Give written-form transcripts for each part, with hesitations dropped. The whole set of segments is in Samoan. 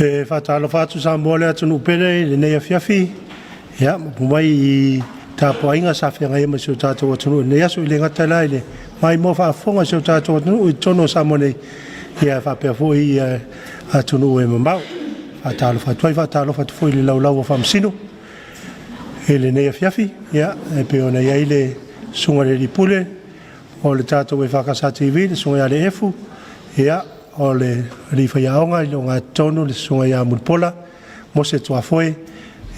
E faatalofa atu Samoa le atunuu pele i lenei afiafi, ia mapu mai i tapuaiga sa feagai ai ma si o tatou atunuu i lenei aso. E le gata la i le maimoa faafofoga a si o tatou atunuu i totonu o Samoa nei, ae faapea foi atunuu e mamao. Faatalofa atu ai, faatalofa atu foi i le laulau a Faamasino i lenei afiafi, ia e pei ona i ai le Susuga i le Alii Pule o le tatou EFKS TV le Susuga ia Le Efu, o le alii faiaoga i le ogatotonu le Susuga ia Mulipola Mose Tuafoe,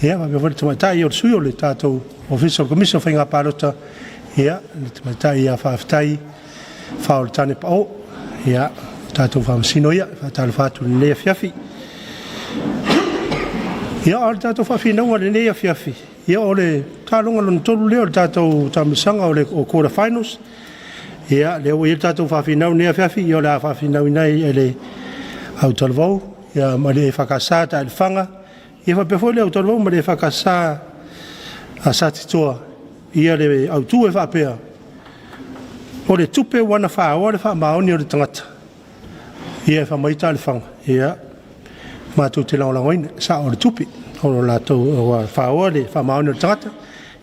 faapea foi le tamaitai o le sui o le tatou Ofisa o le Komisi o Faiga Palota, le tamaitai ia Faafetai Faaoletane Pao. Ia, o tatou Faamasino ia. E faatalofa atu i lenei afiafi. Ia, o le tatou faafinauga i lenei afiafi, ia o le taaloga lona tolu lea o le tatou taamilosaga o quarter finals. Ia, lea ua i ai le tatou faafinau i lenei afiafi, ia o le a faafinauina ai e le autalavou ma le EFKS a Taelefaga, ia faapea foi le autalavou ma le EFKS a Satitoa le autu e faapea; “O le tupe ua na faoa le faamaoni o le tagata.” Ia fai mai Taelefaga, “Ia, matou te lagolagoina, e sao o le tupe ua faoa le faamaoni o le tagata.”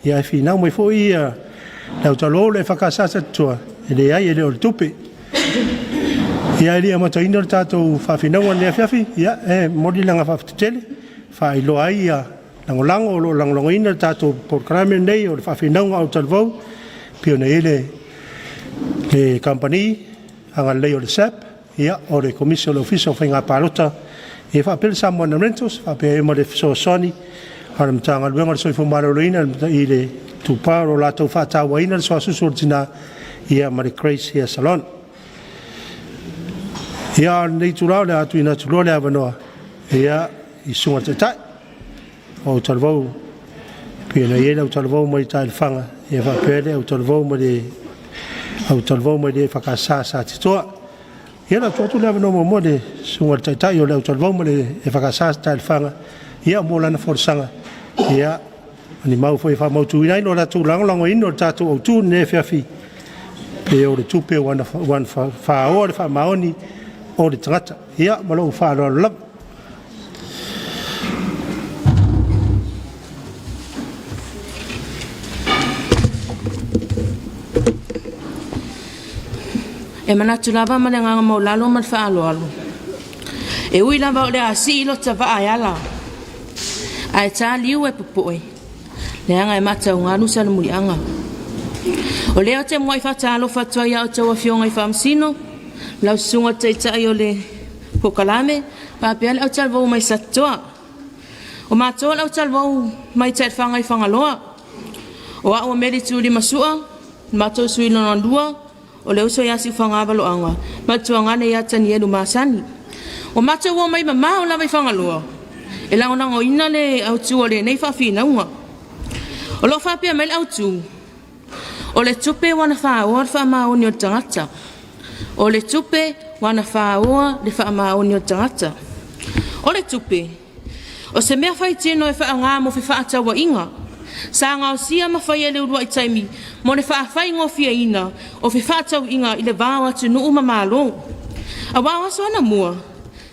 Ae finau mai foi le autalavou ma le EFKS a Satitoa, e leai e le o le tupe. Ia ae le i amataina le tatou faafinauga i lenei afiafi, ia e momoli le agaga faafetai tele e faailoa ai lagolago o lo o lagolagoina le tatou polokalame lenei o le Faafinauga a Autalavou, e pei ona i ai le Kamupani Agalelei o le SABB, o le Komisi o le Ofisa o Faiga Palota, faapea le Samoana Rentals, faapea ai ma le fesoasoani a le Matagaluega o le Soifua Maloloina i le itupa o lo o latou faatauaina le suasusu o le tina ma le Grace Hair Salon. Ia, a o lenei itula o le a tuuina atu loa le avanoa i le susuga i le Taitai o Autalavou, e pei ona i ai le Autalavou mai Taelefaga, faapea le Autalavou mai le EFKS a Satitoa. Ia, o le a tuu atu le avanoa muamua i le susuga i le Taitai o le Autalavou ma le EFKS a Taelefaga mo lana folasaga, o ni mau foi e faamautuina ai lo latou lagolagoina o le tatou autu i lenei afiafi, pe o le tupe ua na faoa le faamaoni o le tagata. Ia, ma lou faaaloalo lava. E manatu lava ma le agaga maualalo ma le faaaloalo, e ui lava o le a sii lota vaa e ala, ae ta liu ae popoe, leaga e mataugalu Salemuliaga. O lea ou te muai faatalofa atu ai i a outou Afioga i Faamasino, lau Susuga i le Taitai o le Polokalame faapea le autalavou mai Satitoa. O matou o le autalavou mai Taelefaga i Fagaloa. O au o Meli Tuilima Sua, o le matou sui lona lua o le uso ia Siufaga Valoaga ma le tuagane ia Tanielu Masani. Ua matou omai mamao lava i Fagaloa e lagolagoina le autu o lenei faafinauga. O lo o faapea mai le autu, o le tupe ua na faoa le faamaoni o le tagata. O le tupe ua na faoa le faamaoni o le tagata. O le tupe, o se mea faitino e faaaoga mo fefaatauaiga. Sa gaosia ma faia i le uluai taimi mo le faafaigofieina o fefaatauaiga i le va o atunuu ma Malo. Aua o aso anamua,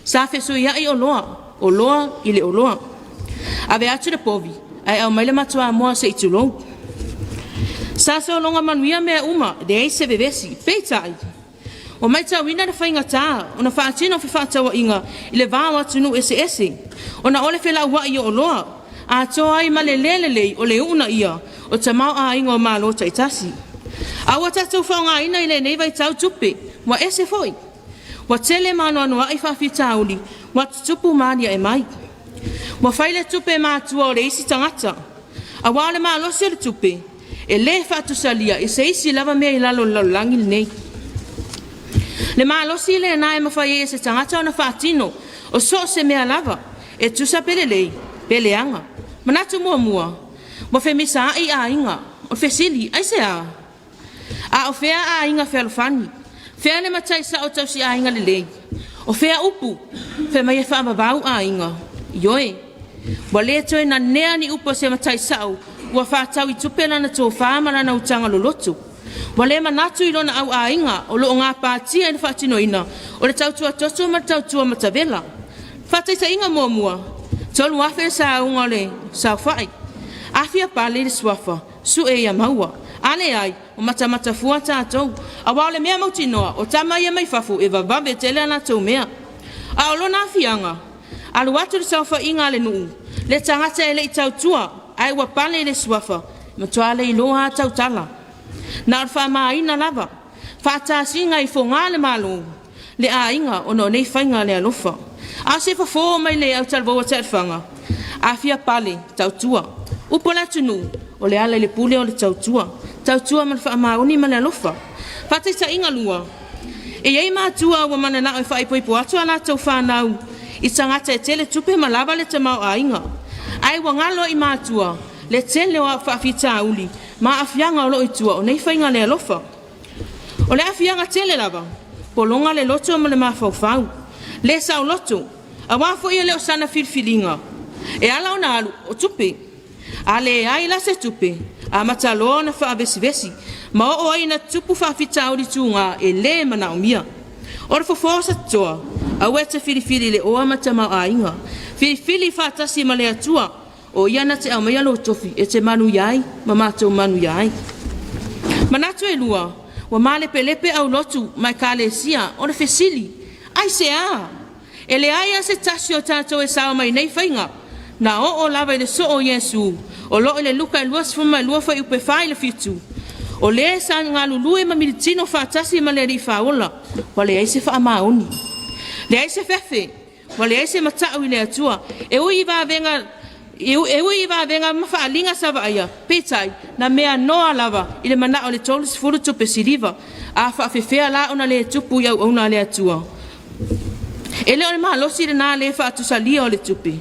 sa fesuiai oloa, oloa i le oloa. Ave atu le povi ae aumai le matuamoa se i tulou. Sa sologa manuia mea uma, leai se vevesi. Peitai, ua matauina le faigata ona faatino fefaatauaiga i le va o atunuu eseese ona o le felauai o oloa atoa ai ma le le lelei o le uunaia o tamaoaiga o Malo taitasi. A ua tatou faaaogaina i lenei vaitau tupe ua ese foi, ua tele ma anoanoai faafitauli ua tutupu ma aliae mai. Ua fai le tupe matua o le isi tagata aua o le malosi o le tupe e le faatusalia i se isi lava mea i lalo o le lalolagi lenei. Le malosi lena e mafai ai e se tagata ona faatino o so o se mea lava, e tusa pe lelei pe leaga. Manatu muamua, ua femisaai aiga. O le fesili, aisea? A o fea aiga fealofani? Fea le matai sao tausiaiga lelei? O fea upu fai mai e faavavau aiga? Ioe, ua le toe nanea ni upu a se matai sao ua faatau i tupe lana tofa ma lana utaga loloto. Ua le manatu i lona auaiga o lo o gapatia i le faatinoina o le tautua toto ma le tautua matavela. Faataitaiga muamua, 3,000 le sauga o le saofai. A fia pale i le suafa, sue ia maua. A leai, ua matamata fua tatou. Aua o le mea mautinoa, o tama ia mai fafo e vavave tele a latou mea. A o lona aafiaga, alu atu le saofaiga a le nuu, le tagata e le i tautua ae ua pale i le suafa, matua le iloa lava tautala. Na o le faamaina lava, faatasina i Fogaa le Malo, le aiga ona o nei faiga le alofa. A o se fofo mai le autalavou a Tiafau, a fia pale, tautua. Upu a le atunuu, o le ala i le pule o le tautua. Tautua ma le faamaoni ma le alofa. Faataitaiga lua, e i ai matua ua mananao e faaipoipo atu a latou fanau i tagata e tele tupe ma lava le tamaoaiga. Ae ua galo i matua le tele o faafitauli ma aafiaga o lo o i tua o nei faiga le alofa. O le aafiaga tele lava, pologa le loto ma le mafaufau, le saoloto, aua foi e le o sana filifiliga. E ala ona alu o tupe. A leai la se tupe, amata loa ona faavesivesi ma oo ai ina tutupu faafitauli tuga e le manaomia. O le fofo o Satitoa, aua e te filifili i le oa ma le tamaoaiga. Filifili faatasi ma le Atua, o Ia na te aumaia lou tofi e te manuia ai ma matou manuia ai. Manatu e lua, ua malepelepe aulotu ma ekalesia. O le fesili, aisea? E leai lava se tasi o tatou e sao mai nei faiga. Na oo lava i le soo o Iesu, o lo o i le Luka 22 fuaiupu e 4 i le 7, o le sa galulue ma militino faatasi ma le Alii Faaola, ua leai se faamaoni, leai se fefe, ua leai se matau i le Atua. E ui i vavega ma faaaliga sa vaaia, peitai, na meanoa lava i le manao i le 30 tupe siliva. A faafefea la ona le tupu i auauna a le Atua? E le o le malosi lena le faatusalia o le tupe.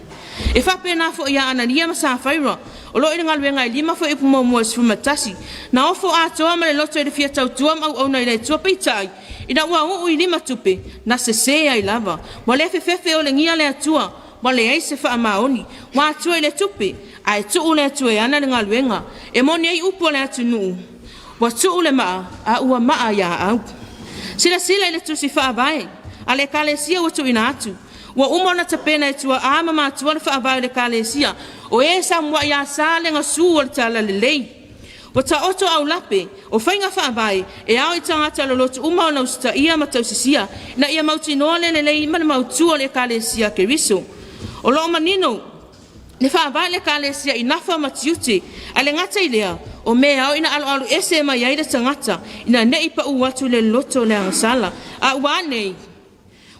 E faapena foi ia Anania ma Safaira, o lo o i le galuega e 5 fuaiupu muamua i le 11. Na ofo atoa ma le loto i le fia tautua ma auauna i le Atua, peitai, ina ua uu i lima tupe, na sese ai lava. Ua le fefefe olegia le Atua, ua leai se faamaoni, ua atua i le tupe, ae tuu le Atua e ana le galuega. E moni ai upu a le atunuu, ua tuu le maa, a ua maa ia au. Silasila i le tusi faavae a le Ekalesia ua tuuina atu. Ua uma ona tapena e tuaa ma matua le faavae o le Ekalesia, o e sa muai asa le gasu o le talalelei. Ua taoto aulape o faiga faavae e ao i tagata loloto uma ona usitaia ma tausisia ina ia mautinoa le lelei ma le mautu o le Ekalesia a Keriso. O lo o manino le faavae o le Ekalesia i nafa ma tiute, ae le gata i lea, o mea e ao ina aloalo ese mai ai le tagata ina ne i pau atu le loto o le agasala. A ua a nei?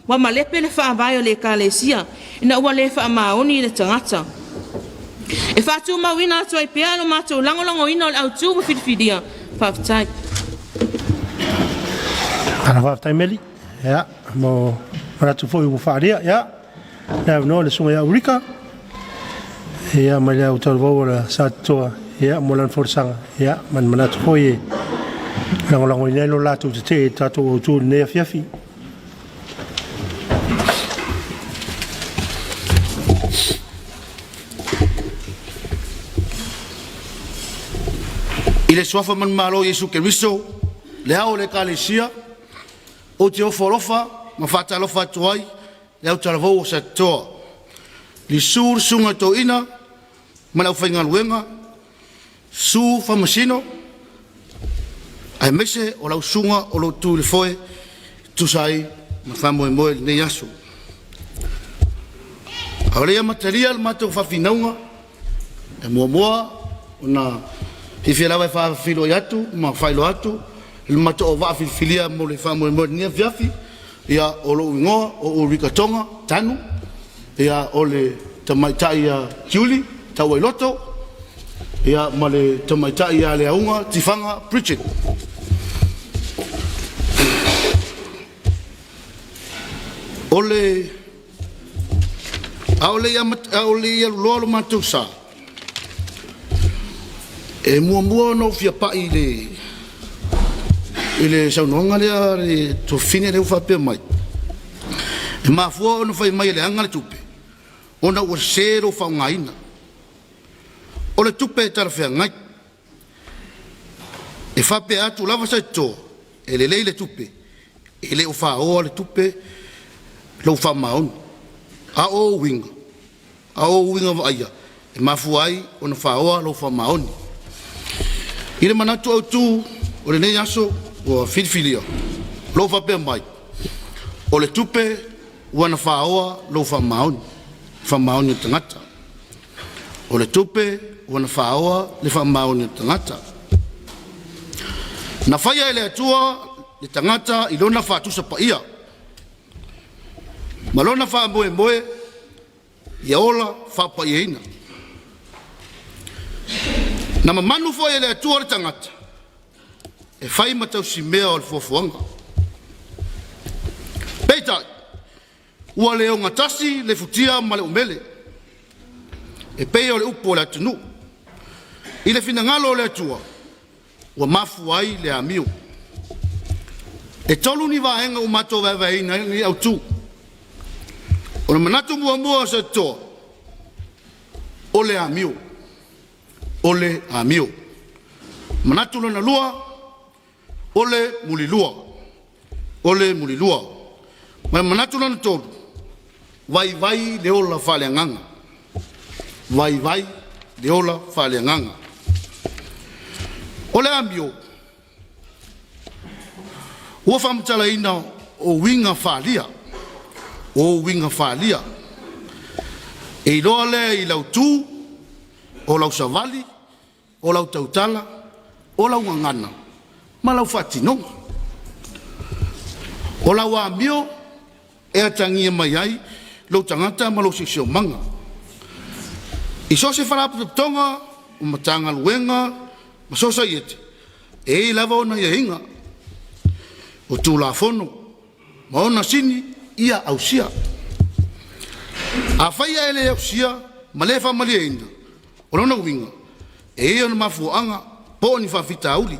Ua malepe le faavae o le Ekalesia ina ua le faamaoni le tagata. E faatumauina atu ai pea lo matou lagolagoina o le autu ua filifilia. Faafetai. Ala faafetai Meli. Ia, mo manatu foi ua faaalia. Ia, le avanoa le susuga ia Ulika. Ia, mai le au talavou o le Satitoa. Ia, mo lana folasaga. Ia, ma ni manatu foi e lagolagoina ai lo latou tetee i le tatou autu i lenei afiafi. I le suafa manumalo o Iesu Keriso, le Ao o le Ekalesia, ou te ofo alofa ma faatalofa atu ai i le autalavou o Satitoa. Lisiu le susuga i le Toeaina ma le aufaigaluega, susu Faamasino aemaise o lau susuga o lo o tu i le foe e tusa ai ma le faamoemoe i lenei aso. A o le i amatalia le matou faafinauga, e muamua ona fiafia lava e faafeiloai atu ma faailoa atu le matou auvaa filifilia mo le faamoemoe i lenei afiafi. Ia, o lou igoa o Ulika Toga Tanu, ia o le tamaitai ia Tiuli Tauailoto, ia ma le tamaitai ia Leauga Tifaga Bridget. O le a o le i aluloa lo matou sa, e muamua ona ou fia pai i le saunoaga lea a le tuafafine lea ua faapea mai, e mafua ona fai mai e leaga le tupe ona ua sese lou faaaogaina o le tupe e talafeagai. E faapea atu lava Satitoa e lelei le tupe, e le o faoa le tupe lou faamaoni. A o ou uiga, a o ou uiga vaaia e mafua ai ona faaoa lou faamaoni. I le manatu autu o lenei aso ua filifilia o loo faapea mai, o le tupe ua na faaoa lou faamaoni, faamaoni o le tagata. O le tupe ua na faaoa le faamaoni o le tagata. Na faia e le Atua le tagata i lona faatusa paia ma lona faamoemoe ia ola faapaiaina. Na mamanu foi e le Atua le tagata e fai ma tausimea o le foafoaga. Peitai, ua le ogatasi le futia ma le umele e pei o le upu a le atunuu. I le finagalo o le Atua ua mafua ai le amio. E tolu ni vaega ua matou vaevaeina ai lenei autu. O le manatu muamua o Satitoa, o le amio. O le amio. Manatu lona lua, o le mulilua. O le mulilua. Ma le manatu lona tolu, vaivai le ola faaleagaga. Vaivai le ola faaleagaga. O le amio ua faamatalaina o uiga faaalia, o uiga faaalia e iloa lea i lau tu, o lau savali, o lau tautala, o lau gagana ma lau faatinoga. O lau amio e atagia mai ai lou tagata ma lou siosiomaga. I so o se Faalapotopotoga, o Matagaluega ma Sosaiete, e i ai lava ona aiaiga, o Tulafono ma ona sini ia ausia. Afai ae le ausia ma le faamalieina, o lona uiga e i ai ona mafuaaga po o ni faafitauli.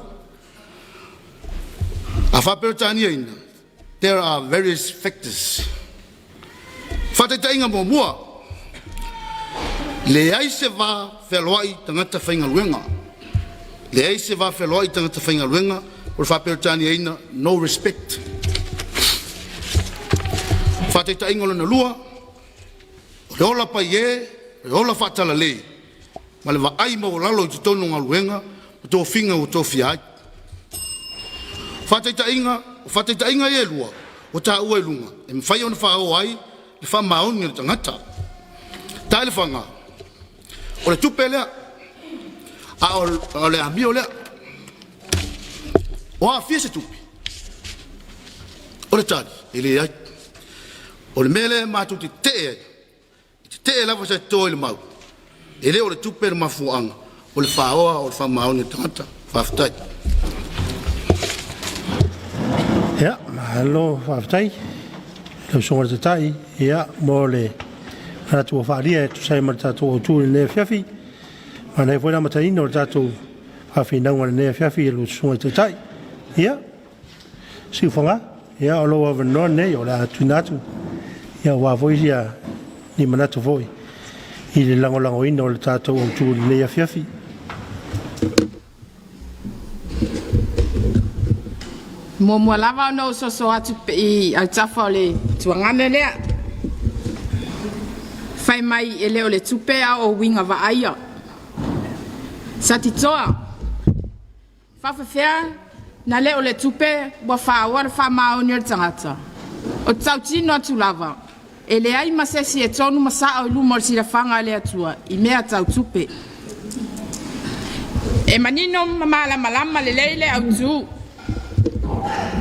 A faaperetaniaina, there are various factors. Faataitaiga muamua, leai se va fealoai tagata faigaluega, leai se va fealoai tagata faigaluega o le faaperetaniaina, no respect. Faataitaiga lona lua, o le ola paiē le ola faatalale ma le vaai maualalo i totonu o galuega ma tofiga ua tofia ai. Faataitaiga, o faataitaiga ia e lua ua taua i luga e mafai ona faaoa ai le faamaoni o le tagata. Tailafaga o le tupe lea, a o le amio lea. O aafia se tupe? O le tali, e leai. O le mea lea matou te tetee ai, e tetee lava Satitoa i le mau, e le o le tupe le mafuaaga o le faoa o le faamaoni o le tagata. Faafetai. Ia, malo faafetai lau Susuga i le Taitai, ia, mo le manatu ua faaalia e tusa ai ma le tatou autu i lenei afiafi. Manaia foi le amataina o le tatou faafinauga i lenei afiafi i lau Susuga i le Taitai. Ia, Siufaga, ia, o lou avanoa lenei o le a tuuina atu, ia, aua foi ia, ni manatu foi i le lagolagoina o le tatou autu i lenei afiafi. Muamua lava ona ou soso atu i autafa o le tuagane lea. Fai mai e le o le tupe a o uiga vaaia. Satitoa, faafefea na le o le tupe ua faaoa le faamaoni o le tagata. O te tautino atu lava, e leai ma se isi e tonu ma sao i luma o le silafaga a le Atua i mea tau tupe. E manino ma malamalama lelei le autu.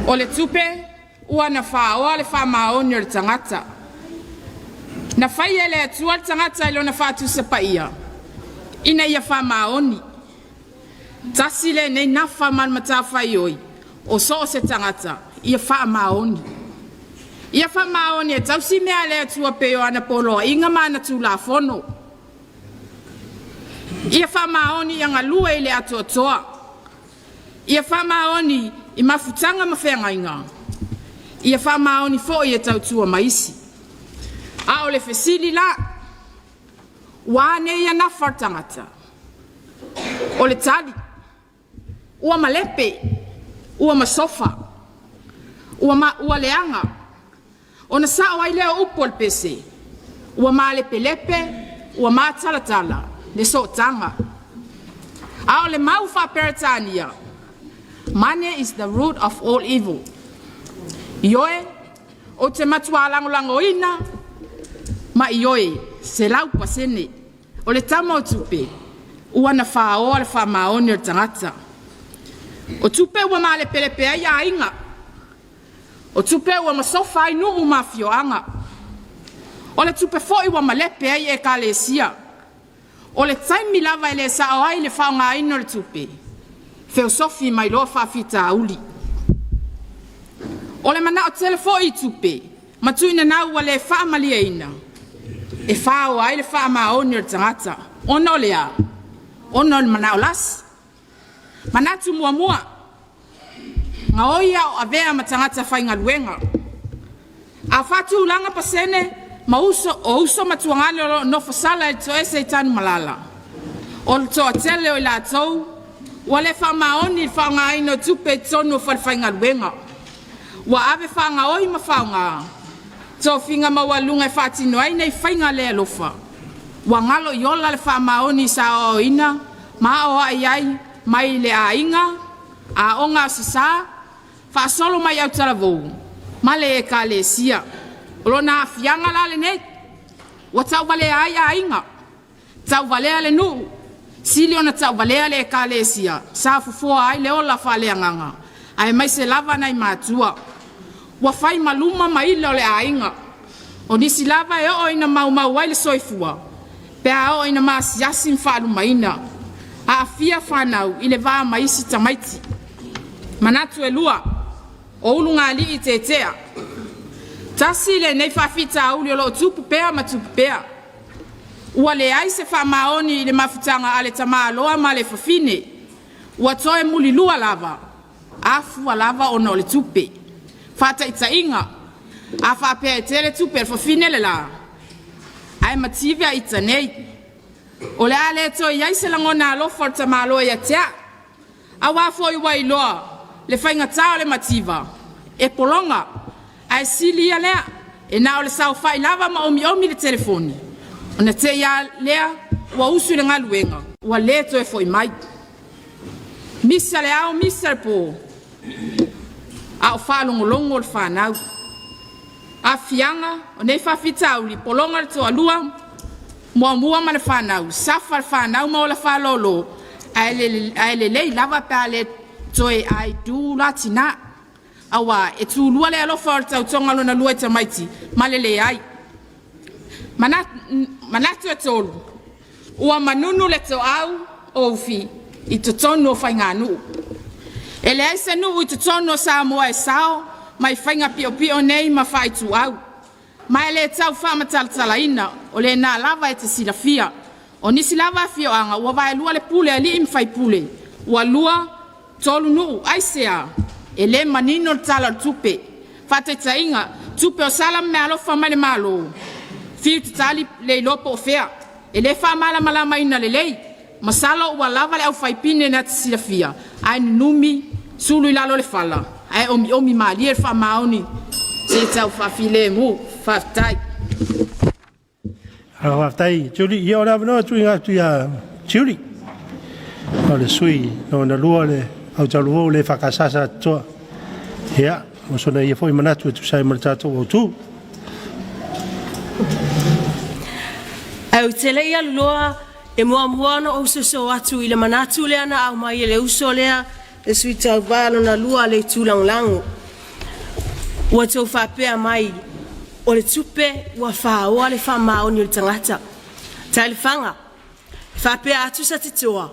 O le tupe ua na faaoa le faamaoni o le tagata. Na faia e le Atua le tagata i lona faatusa paia ina ia faamaoni. Tasi lenei nafa ma le matafaioi o so o se tagata ia faamaoni. Ia faamaoni e tausi mea a le Atua pei o ana poloaiga ma ana tulafono. Ia faamaoni ia galue i le atoatoa. Ia faamaoni i mafutaga ma feagaiga. Ia faamaoni foi e tautua ma isi. A o le fesili la, ua a nei ia nafa o le tagata? O le tali, ua malepe, ua masofa, ua, ma, ua leaga. Ona sao ai lea o upu o le pese. Ua malepelepe, ua matalatala le sootaga. A o le mau faa-Peretania, Money is the root of all evil. Ioe, ou te matuā lagolagoina ma ioe 100% o le tama o tupe ua na fāoa le faamaoni o le tagata. O tupe ua malepelepe ai aiga. O tupe ua masofa ai nuu ma afioaga. O le tupe foi ua malepe ai ekalesia. O le taimi lava e le sao ai le faaaogaina o le tupe, feosofi mai loa faafitauli. O le manao tele foi i tupe ma tuinanau ua le faamalieina, e faoa ai le faamaoni o le tagata. Ona o le a? Ona o le manao lasi. Manatu muamua, gaoi a o avea ma tagata faigaluega. A faatulaga pasene ma uso, o uso ma tuagale o lo o nofo sala i le toese i Tanumalala, o le toatele o i latou ua le faamaoni i le faaaogaina o tupe i totonu o falefaigaluega. Ua ave faagaoi ma faaaoga tofiga maualuga e faatino ai nei faiga le alofa. Ua galo i ola le faamaoni sa aoaoina ma aoai ai mai le aiga, aoga Aso Sa, faasolo mai autalavou ma le Ekalesia. O lona aafiaga la lenei, ua tauvalea ai aiga, tauvalea le nuu, sili ona tauvalea le Ekalesia sa fofoa ai le ola faaleagaga, aemaise lava nai matua. Ua fai ma luma ma ila o le aiga. O nisi lava e oo ina maumau ai le soifua pe a oo ina maasiasi ma faalumaina. Aafia fanau i le va ma isi tamaiti. Manatu e lua, o ulugalii tetea. Tasi lenei faafitauli o lo o tupu pea ma tupu pea. Ua leai se faamaoni i le mafutaga a le tamaloa ma le fafine. Ua toe mulilua lava, afua lava ona o le tupe. Faataitaiga, a faapea e tele tupe a le fafine le la, ae mative a ita nei. O le a le toe i ai se lagona alofa o le tamaloa ia te a'u, auā foi ua iloa le faigata o le mativa, e pologa, ae sili ia lea, e na o le saofai lava ma omiomi le telefoni, ona te i lava lea ua usu i le galuega, ua le toe foi mai. Misa le ao misa le po, a o faalogologo le fanau. Aafiaga o nei faafitauli, pologa le toalua, muamua ma le fanau, safa le fanau ma ola faalolo, ae lelei lava pe a le toe I do la tinā. Auā e tulua le alofa o le tautoga lona lua i tamaiti ma le leai. Manatu e tolu, ua manunu le toau o ufi i totonu o faiganuu. E leai se nuu i totonu o Samoa e sao mai faiga piopio nei ma faaituau. Ma e le tau faamatalatalaina, o lena lava e te silafia. O nisi lava afioaga ua vaelua le pule a alii ma faipule, ua lua, tolu nuu. Aisea? E le manino le Tala o le Tupe. Faataitaiga, tupe o sala ma meaalofa mai le Malo, fiu tatali le iloa po o fea. E le faamalamalamaina lelei. Masalo ua lava le aufaipine na te silafia, ae nunumi, sulu i lalo o le fala, ae omiomi malie le faamaoni se i tau faafilemu. Faafetai. Faafetai Julie. Ia o le avanoa tuuina atu ia Julie. O le sui lona lua le autalavou le EFKS Satitoa. Ia, o sona ia foi manatu e tusa ai ma le tatou autu. Ae ou te le i alu loa, e muamua ona ou soso atu i le manatu lea na aumai e le uso lea, le sui tauva lona lua a le Itu Lagolago. Ua tou faapea mai, o le tupe ua faoa le faamaoni o le tagata. Taelefaga, e faapea atu Satitoa,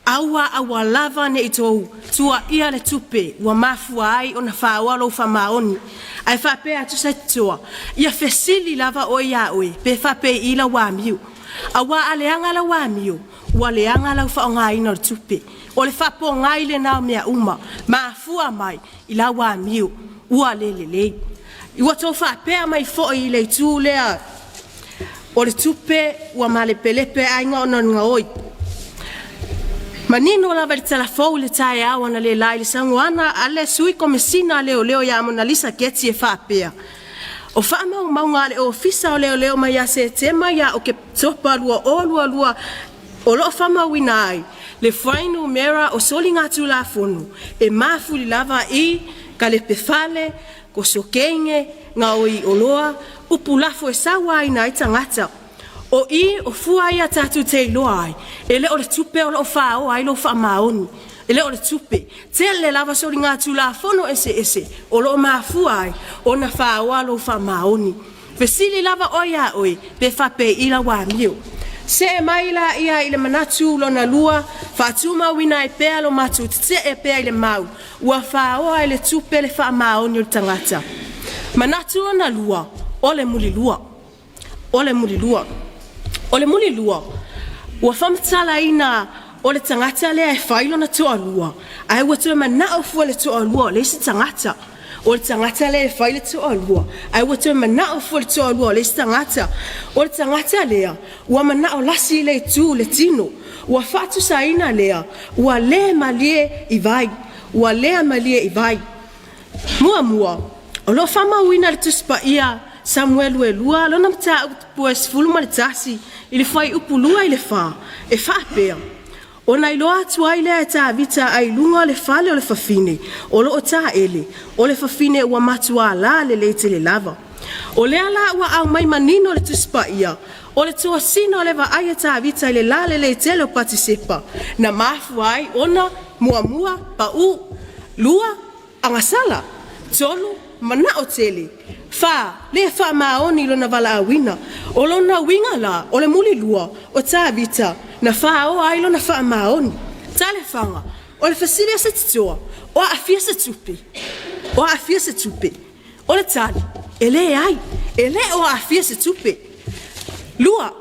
Aua aua lava ne i tou tuuaia le tupe ua mafua ai ona faoa lou faamaoni. Ae faapea atu Satitoa, ia fesili lava oe iā oe pe faapei i lau amio. Aua a leaga lau amio, ua leaga lau faaaogaina o le tupe. O le faapogai lena o mea uma, mafua mai i lau amio ua le lelei. Ua tou faapea mai foi i le itu lea o le tupe ua malepelepe aiga ona o le gaoi. Manino lava i le tala fou i le taeao analeila i le saunoaga a le Sui Komesina a Leoleo ia Monalisa Keti e faapea, O faamaumauga a le Ofisa o Leoleo mai ia Setema ia Oketopa 2022 o loo faamauina ai le fuainumera o soligatulafono e mafuli lava i kalepefale, kosokeige, gaoi oloa, upu lafo e sauaina ai tagata. O i o fua ia tatou te iloa ai, e le o le tupe o lo o fāoa ai lou faamaoni. E le o le tupe. Tele lava soligatulafono eseese o lo o mafua ai ona fāoa lou faamaoni. Fesili lava oe iā oe pe faapei lau amio. See mai laia i le manatu lona lua, faatumauina ai pea lo matou tetee pea i le mau ua fāoa e le tupe le faamaoni o le tagata. Manatu lona lua, o le mulilua. O le mulilua. O le mulilua, ua faamatalaina o le tagata lea e fai lona toalua, ae ua toe manao fua le toalua o le isi tagata. O le tagata lea e fai le toalua, ae ua toe manao fua le toalua o le isi tagata. O le tagata lea, ua manao lasi le itu le tino. Ua faatusaina lea, ua le malie i vai. Ua le malie i vai. Muamua, o loo faamauina le Tusi Paia Samuelu e 2 lona mataupu e 11 i le fuaiupu 2 i le 4 e faapea: Ona iloa atu ai lea e Tavita ai luga o le fale o le fafine o loo taele, o le fafine ua matuā lelei tele lava. O lea la ua aumai manino le Tusi Paia, o le tosina o le vaai a Tavita i le lalelei tele o Patisepa na mafua ai ona muamua pau, lua agasala, tolu manao tele, fa le faamaoni lona valaauina. O lona uiga la, o le mulilua o Tavita na fāoa ai lona faamaoni. Talefaga, o le fesili a se titoa, o aafia se tupe? O aafia se tupe? O le tali, e leai, e le o aafia se tupe. Lua,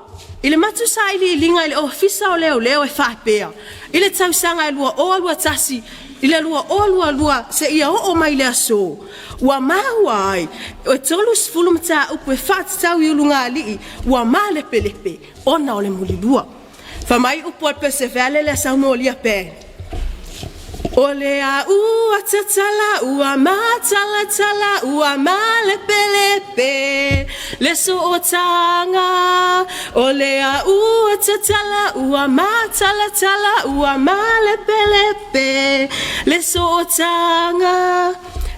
i le matou sailiiliga i le Ofisa o Leoleo e faapea, i le tausaga e 2021 i le 2022 seia oo mai le aso, ua maua ai e 30 mataupu e faatatau i ulugalii ua malepelepe ona o le mulilua. Fai mai upu a le Perseveale lea Saumolia Band. O le a ua tatala ua matalatala ua malepelepe le sootaga. O le a ua tatala ua matalatala ua malepelepe le sootaga.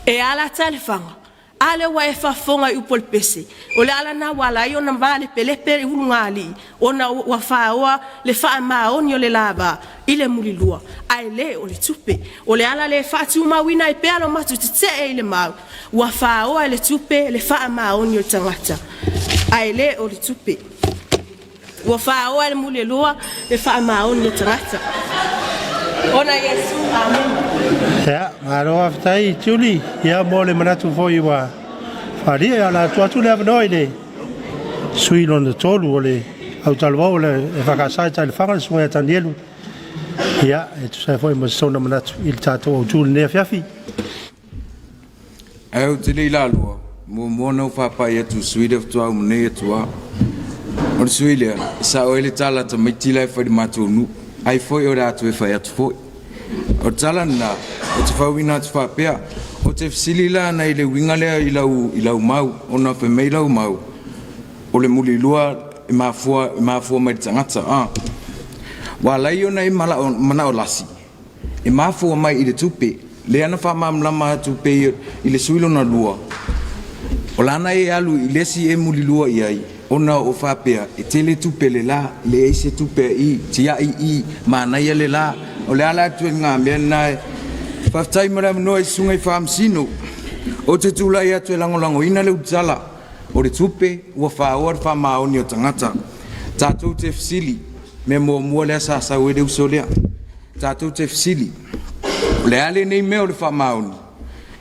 E ala talefaga, a lea ua e faafofoga i upu o le pese, o le ala lena ua ala ai ona malepelepe le ulugalii ona ua fāoa le faamaoni o le lava i le mulilua ae le o le tupe. O le ala lea e faatumauina ai pea lo matou tetee i le mau, ua fāoa e le tupe le faamaoni o le tagata ae le o le tupe. Ua fāoa e le mulilua le faamaoni o le tagata. Ona Iesu, amene. Ia, malo faafetai Tiuli, ia mo le manatu foi ua faaalia. Ia, o le a tuu atu le avanoa i le sui usufono lona tolu o le autalavou o le EFKS i Taelefaga, le susuga ia Tanielu, ia, e tusa ai foi ma sona manatu i le tatou autu i lenei afiafi. Ae ou te le i laloa, muamua ona ou faapai atu i le sui lea faatoa uma nei atu lava. O le sui lea, e sao ai le tala a tamaiti la e fai i le matou nuu, ai foi o le a toe fai atu foi. O le tala lena, ou te fauina atu faapea, ou te fesili la ana i le uiga lea i lau, i lau mau, ona fai mai lau mau, o le mulilua e mafua, e mafua mai i le tagata, a. Ua ala ai ona e manao lasi, E mafua mai i le tupe, lea na faamalamalama atu pei i le sui lona lua, o lana e alu i le isi e mulilua i ai, ona o faapea e tele tupe le la, leai se tupe a i, tiai i, manaia le la, o le ala atu e nga mea lena e. Faafetai mo le avanoa i Susuga i Faamasino. Ou te tulai atu e lagolagoina le ulutala o le tupe ua faaoa le faamaoni o tagata. Tatou te fesili, mea muamua lea sa sau ai le uso lea. Tatou te fesili, o le a lenei mea o le faamaoni?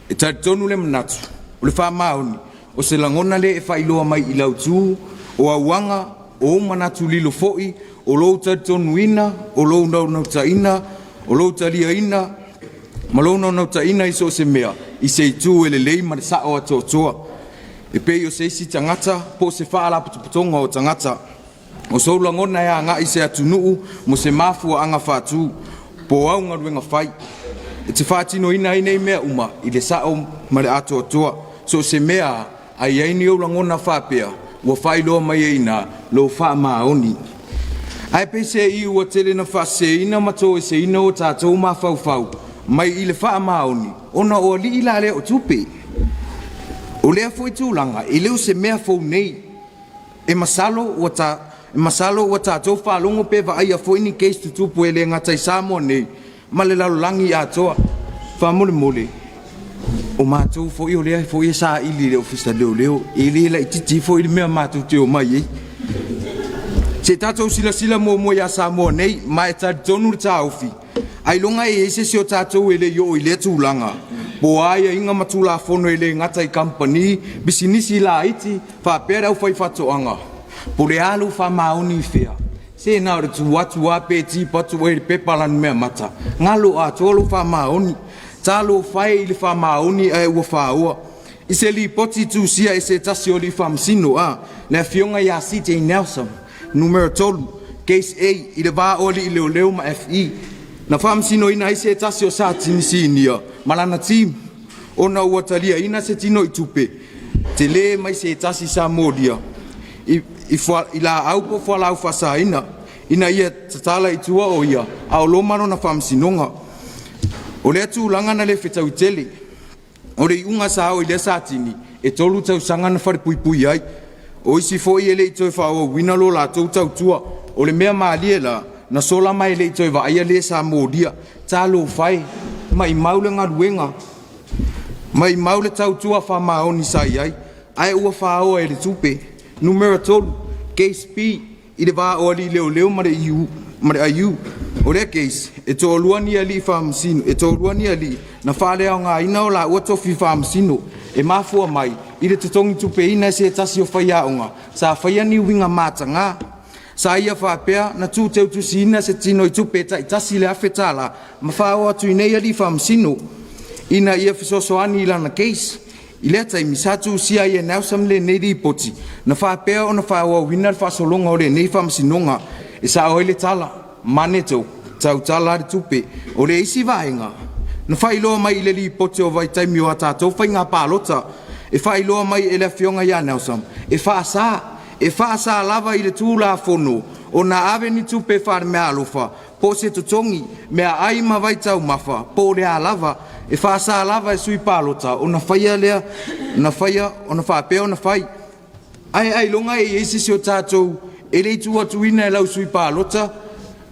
E talitonu le manatu, o le faamaoni, o se lagona lea e faailoa mai i lau tu, o auaga, o ou manatu lilo foi, o lou talitonuina, o lou naunautaiga, o lou taliaina, ma lou naunautaiga i so o se mea, i se itu e lelei ma le sao atoatoa. E pei o se isi tagata po o se faalapotopotoga o tagata. O sou lagona e agai i se atunuu mo se mafuaaga faatu po o au galuega fai. E te faatinoina ai nei mea uma i le sao ma le atoatoa, so o se mea a. A i ai ni ou lagona faapea, ua faailoa mai ai i ina lou faamaoni. Ae peiseai ua tele na faaseseina ma toeseina o tatou mafaufau mai i le faamaoni ona o alii la lea o tupe. O lea foi tulaga e le o se mea fou nei. E masalo ua ta masalo ua tatou faalogo pe vaaia foi ni case tutupu e le gata i Samoa nei ma le lalolagi atoa. Faamolemole, o matou foi o lea foi e saili i le Ofisa Leoleo, e le laitiiti foi le mea matou te omai ai. Se i tatou silasila muamua ia Samoa nei, ma e talitonu le taofi, ailoga e i ai se isi o tatou e le i oo i lea tulaga, po o aiaiga ma Tulafono e le gata i kamupani, pisinisi laiti, faapea le aufaifaatoaga. Po o le a lou faamaoni i fea, se na o le tu atu lava pe tipa atu oe i le pepa lanu meamata, galo atoa lou faamaoni. Talofa e i le faamaoni ae ua faoa. I se lipoti tusia e se tasi o alii faamasino a le Afioga ia CJ Nelson, numera 3, Case A, i le va o alii leoleo ma FE, na faamasinoina ai se tasi o Satini Sinia ma lana team ona ua taliaina se tinoitupe tele mai se tasi sa molia i, i, fua, i laau po o fualaau faasaina ina ia tatala i tua o ia a o loma lona faamasinoga. O lea tulaga na le fetaui tele. O le iuga sa oo i lea Satini, e 3 tausaga na falepuipui ai. O isi foi e le i toe faaauauina lo latou tautua. O le mea malie la, na sola ma e le i toe vaaia le sa molia. Talofa e, maimau le galuega, maimau le tautua faamaoni sa i ai, ae ua faoa e le tupe. Numera 3, Case B, i le va o alii leoleo ma le IU, ma le IU. O lea case, e toalua ni alii faamasino, e toalua ni alii na faaleaogaina o laua tofi faamasino e mafua mai i le totogi tupeina e se tasi o faiaoga sa faia ni uiga matagā. Sa ia faapea na tūteutusiina se tino i tupe taitasi le $1,000 ma faaoo atu i nei alii faamasino ina ia fesoasoani i lana case. I lea taimi sa tusia ai e Nelson lenei lipoti na faapea ona faaauauina le faasologa o lenei faamasinoga e sao ai le tala mane tautala le tupe. O le isi vaega na faailoa mai i le lipoti o vaitaimi o a tatou faiga palota e faailoa mai e le Afioga ia Nelson e faasa e faasa lava i le Tulafono ona ave ni tupe faalemeaalofa po o se totogi, meaai ma vaitaumafa po o le a lava, e faasa lava e sui palota ona faia lea na faia ona faapea ona fai. Ae ailoga e i ai se isi o tatou e le i tuu atuina e lau sui palota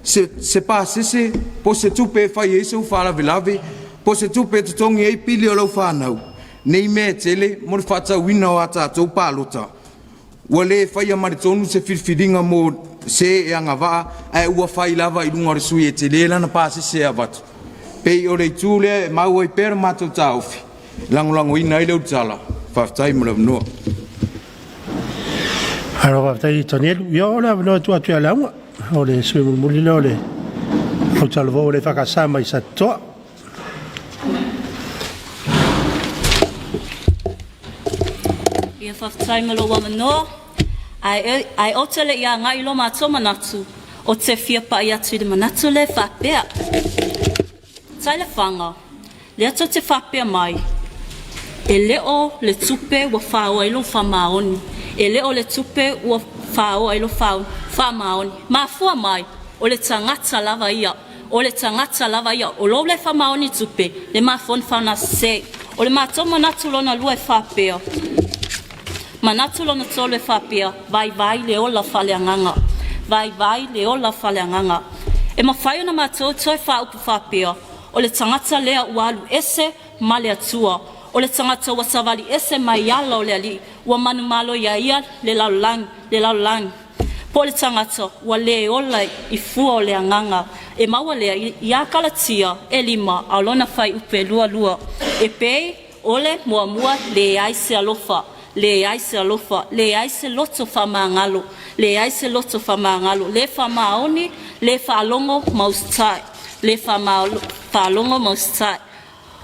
se, se pasese po o se tupe e fai ai sou faalavelave po o se tupe e totogi ai pili o lau fanau, nei mea e tele mo le faatauina o a tatou palota. Ua le faia ma le tonu se filifiliga mo se e agavaa ae ua fai lava i luga o le sui e tele lana pasese e avatu. Pei o le itu lea e mau ai pea le matou taofi, lagolagoina ai le ulutala. Faafetai mo le avanoa. Alo faafetai Tanielu. Ia o le avanoa atu atu ia Leauga. O le sui mulimuli lea o le autalavou o le EFKS mai Satitoa. Ia faafetai ma lou avanoa. Ae, ae ou te le i agai i lo matou manatu, ou te fia pai atu i le manatu lea e faapea. Taelefaga, lea tou te faapea mai, e le o le tupe ua faoa ai lou faamaoni, e le o le tupe ua faoa ai lou faamaoni. Mafua mai, o le tagata lava ia. O le tagata lava ia, o lou le faamaoni tupe, le mafua ona faaaogasese. O le matou manatu lona lua e faapea, manatu lona tolu e faapea, vaivai le ola faaleagaga, vaivai le ola faaleagaga. E mafai ona matou toe faaupu faapea, o le tagata lea ua alu ese ma le Atua, o le tagata ua savali ese mai ala o le Alii, ua manumalo iā ia le lalolagi, le lalolagi. Po o le tagata ua le ola i fua o le agaga. E maua lea iā Kalatia e 5 a o lona fuaiupu e 22. E pei o le muamua leai se alofa, leai se alofa, leai se loto faamagalo, leai se loto faamagalo, le faamaoni, le faalogo ma usitai, le faalogo ma usitai.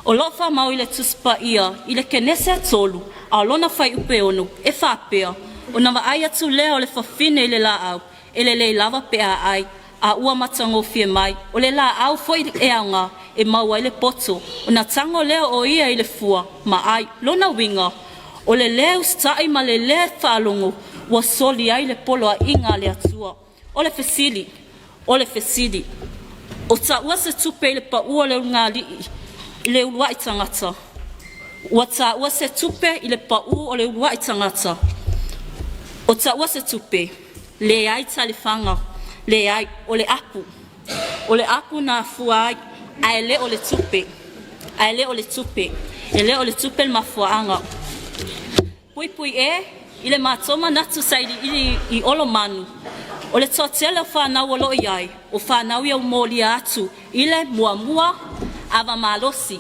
O lo o faamau i le Tusi Paia i le Kenese 3 a o lona fuaiupu e 6 e faapea, Ona vaai atu lea o le fafine i le laau, e lelei lava pe a ai, a ua matagofie mai, o le laau foi e aoga e maua ai le poto, ona tago lea o ia i le fua ma ai. Lona uiga, O le lē usita'i ma le lē faalogo ua soli ai le poloa'iga a le Atua. O le fesili, o le fesili, o ta'ua se tupe i le pa'ū o le ulugalii i le ulua'i tagata? Ua tāua se tupe i le pa'ū o le ulua'i tagata? O ta'ua se tupe? Leai talifaga, leai, o le apu. O le apu na afua ai, ae le o le tupe. Ae le o le tupe. E le o le tupe le mafuaaga. Puipui E, i le matou manatu sailiili i Olomanu, o le toatele o fanau o loo i ai, o fanau ia ua molia atu i le muamua ava malosi,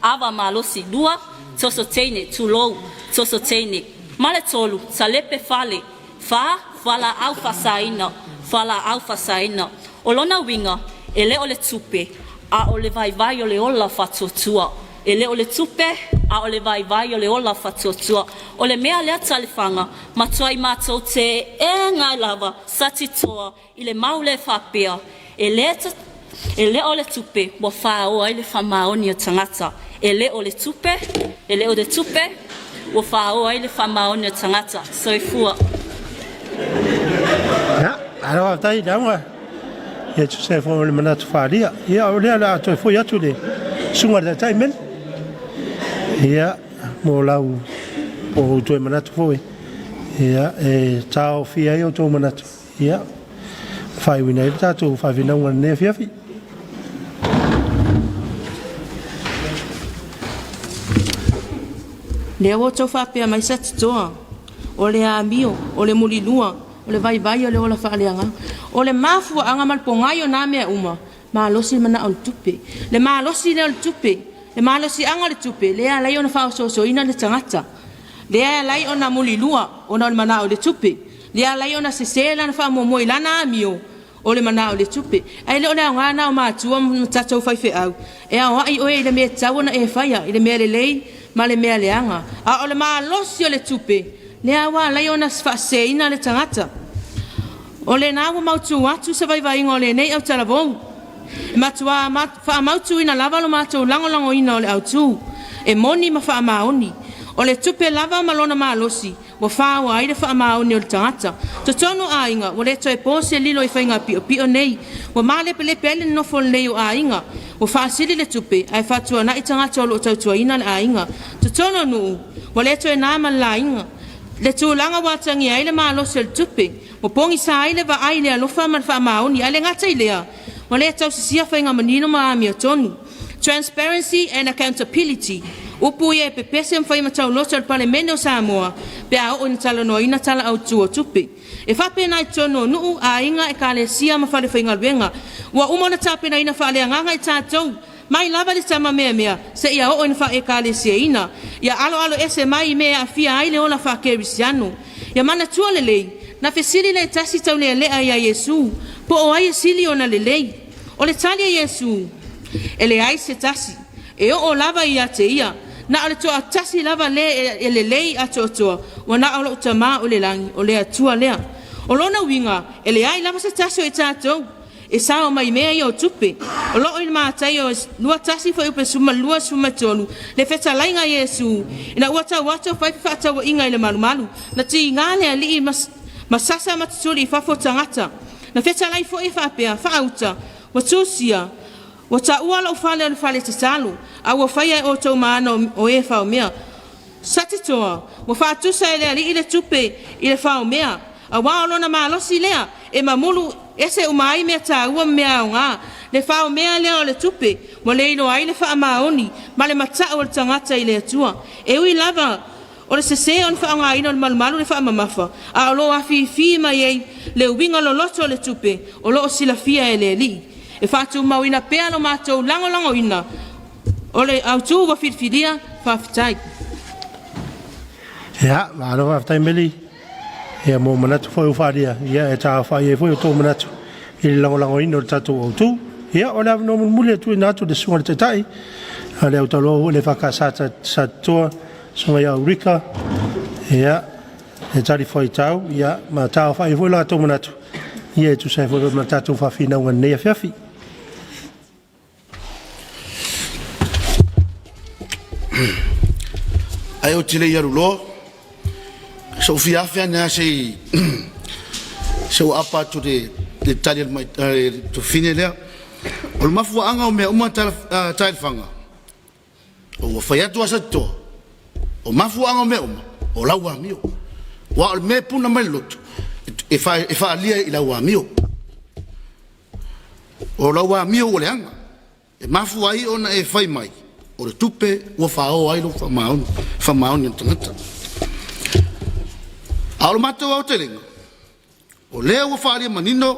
ava malosi, lua toso teine, tulou, toso teine, ma le tolu talepe fale, fa fualaau faasaina, fualaau faasaina. O lona uiga, e le o le tupe, a o le vaivai o le ola faatuatua. E le o le tupe, a o le vaivai o le ola faatuatua. O le mea lea talifaga, matuai matou teena ai lava Satitoa i le mau lea faapea, e le e le o le tupe ua fāoa ai le faamaoni o tagata. E le o le tupe, e le o le tupe ua fāoa ai le faamaoni o tagata. Soifua. Ia, malo faafetai Leauma. Ia tusa ai foi ma le manatu faaalia. Ia, o lea o le a toe foi atu i le susuga i le Taitai Meli. Ia, mo lau po o toe manatu foi. Ia, e taofia ai outou manatu. Ia, faaiuina ai le tatou faafinauga i lenei afiafi. Lea ua outou faapea mai Satitoa, o le amio, o le mulilua, o le vaivai o le ola faaleagaga. O le mafuaaga ma le pogai o na mea uma, malosi le manao o le tupe. Le malosi lea o le tupe, le malosiaga o le tupe, lea e ala ai ona faaosoosoina le tagata. Lea e ala ai ona mulilua ona o le manao i le tupe. Lea e ala ai ona sese lana faamuamua i lana amio o le manao i le tupe. Ae le o le aoga lena o matua ma tatou faifeau e aoai oe i le mea e tatau ona e faia, i le mea lelei ma le mea leaga. A o le malosi o le tupe, lea ua ala ai ona faaseseina le tagata. O lena ua mautu atu se vaivaiga o lenei autalavou. E matuā faamautuina lava lo matou lagolagoina o le autu, e moni ma faamaoni. O le tupe lava ma lona malosi ua faoa ai le faamaoni o le tagata. Totonu o aiga, ua le toe po se lilo i faiga piopio nei. Ua malepelepe ai le nonofo lelei o aiga. Ua faasili le tupe ae faatuanai tagata o lo o tautuaina le aiga. Totonu o nuu, ua le toe na ma le laina le tulaga ua atagia ai le malosi o le tupe. Ua pogisa ai le vaai i le alofa ma le faamaoni, ae le gata i lea, ua le tausisia faiga manino ma amiotonu. Transparency and accountability, upu ia e pepese ma fai ma tauloto e le Palemene o Samoa pe a oo ina talanoaina Tala Autu o Tupe. E faapena i totonu o nuu, aiga, ekalesia ma falefaigaluega. Ua uma ona tapenaina faaleagaga i tatou mai lava i le tama meamea seia oo ina faa-ekalesiaina. Ia aloaloese mai i mea e aafia ai le ola faakerisiano. Ia manatua lelei, na fesili le tasi taulealea iā Iesu, po o ai e sili ona lelei. O le tali a Iesu, E leai se tasi, e oo lava ia te ia, na o le toatasi lava le e lelei atoatoa, ua na o lou Tama o i le lagi, o le Atua lea. O lona uiga, e leai lava se tasi o i tatou e sao mai i mea ia o tupe. O lo o i le Mataio 21 fuaiupe 12, 13, le fetalaiga a Iesu, ina ua tau atu o fai fefaatauaiga i le malumalu, na tiga le Alii ma sasa ma tutuli i fafo tagata. Na fetalai foi e faapea, Faauta, ua tusia, ua taua lou fale o le fale tatalo, a ua faia e outou ma ana o e faomea. Satitoa, ua faatusa e le Alii le tupe i le faomea, auā o lona malosi lea e mamulu ese uma ai mea taua ma mea aogā. Le faomea lea o le tupe, ua le iloa ai le faamaoni ma le mata'u o le tagata i le Atua. E ui lava o le sesē o le faaaogāina o le malumalu le faamamafa, a o lo o afifi mai ai le uiga loloto o le tupe o lo o silafia e le Alii. E faatumauina pea lo matou lagolagoina o le autu ua filifilia. Faafetai. Ia, malo faafetai Meli. Ia mo manatu foi ua faaalia, ia e taaofai ai foi outou manatu i le lagolagoina o le tatou autu. Ia, o le avanoa mulimuli e tuuina atu i le Susuga i le Taitai a le Autaloa foi le EFKS Satitoa, Susuga ia Ulika, ia, e talifuaitau, ia, ma taaofai ai foi latou manatu, ia e tusa ai foi ma le tatou faafinauga i lenei afiafi. Ae ou te le i alu loa. Sou fiafi ane lava se i se ua apa atu le le tali a le tofine lea. O le mafuaaga o mea uma Taelefaga, ua fai atu a Satitoa, o mafuaaga o mea uma, o lau amio. Aua o le mea e puna mai le loto, e faaalia i lau amio. O lau amio ua leaga. E mafua ai ona e fai mai, o le tupe ua faoa ai lou faamaoni, faamaoni o le tagata. A o le matou aotelega, o lea ua faaalia manino,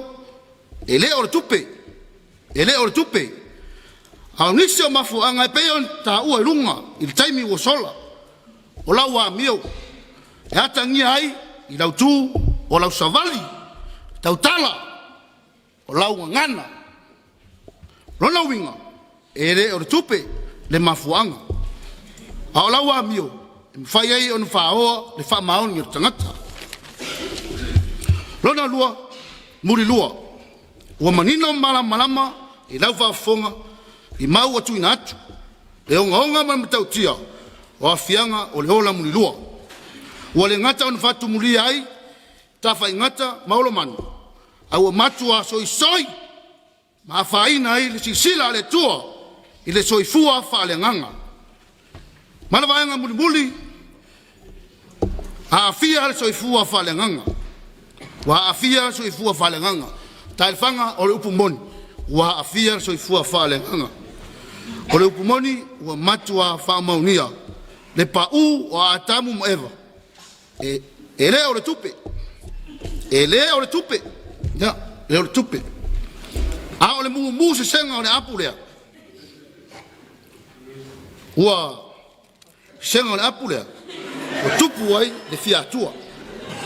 e le o le tupe, e le o le tupe. A o nisi o mafuaaga e pei ona taua i luga i le taimi ua sola, o lau amio e atagia ai i lau tu, o lau savali, tautala, o lau gagana. Lona uiga, e le o le tupe le mafuaaga, a o lau amio e mafai ai ona faoa le faamaoni o le tagata. Lona lua, mulilua, ua manino ma malamalama i lau faafofoga i mau ua tuuina atu, le ogaoga ma le matautia o aafiaga o le ola mulilua. Ua le gata ona faatumulia ai tafaigata ma olomanu, a ua matua soisoi ma afaina ai le silasila a le Atua i le soifua faaleagaga. Ma le vaega mulimuli, aafia le soifua faaleagaga. Ua aafia le soifua faaleagaga. Taelefaga, o le upu moni, ua aafia le soifua faaleagaga. O le upu moni, ua matua faamaonia le paū o Atamu ma Eva, e, e le o le tupe, e le o le tupe, ia, e le o le tupe, a o le mumu sesega o le apu lea, ua sega o le apu lea, ua tupu ai le fia Atua,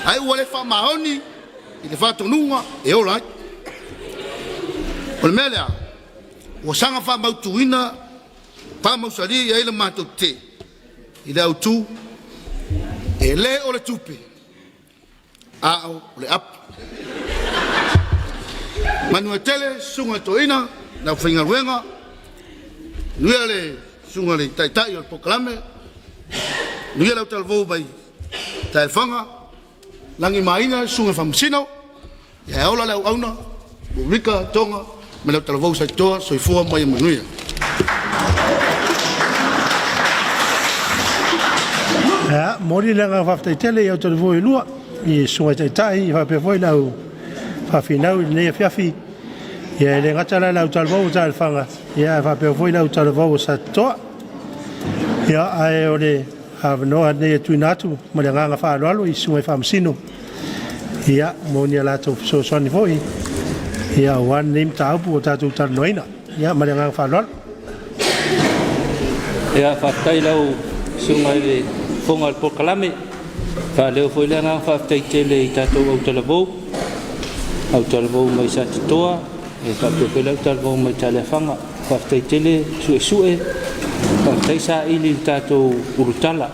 ae ua le faamaoni i le faatonuga e ola ai. O le mea lea, ua saga faamautuina, faamausali ai le matou tetee i le autu, e le o le tupe, a o le apu. Manuia tele susuga i toeaina le aufaigaluega, manuia le susuga i le taitai o le polokalame, manuia le autalavou mai Taelefaga, lagi e maina le susuga i le Faamasino, ae ola le auauna, Rika Toga ma le autalavou Satitoa, soifua ma ia manuia. Ia, momoli le agaga faafetai tele i autalavou e lua, i susuga i taitai faapea foi le au faafinau i lenei afiafi. Ia, e le gata la i le autalavou o Taelefaga, ia ae faapea foi le autalavou o Satitoa. Ia, ae o le avanoa lenei e tuuina atu ma le agaga faaaloalo i susuga i faamasino, ia, mo ni a latou fesoasoani foi, ia, aua lenei mataupu ua tatou talanoaina. Ia, ma le agaga faaaloalo. Ia, faafetai lau susuga i le fofoga o le polokalame. Faaleo foi le agaga faafetai tele i tatou autalavou, autalavou mai Satitoa, e faapea foi le autalavou mai Taleafaga. Faafetai tele suesue, faafetai saili i le tatou ulutala.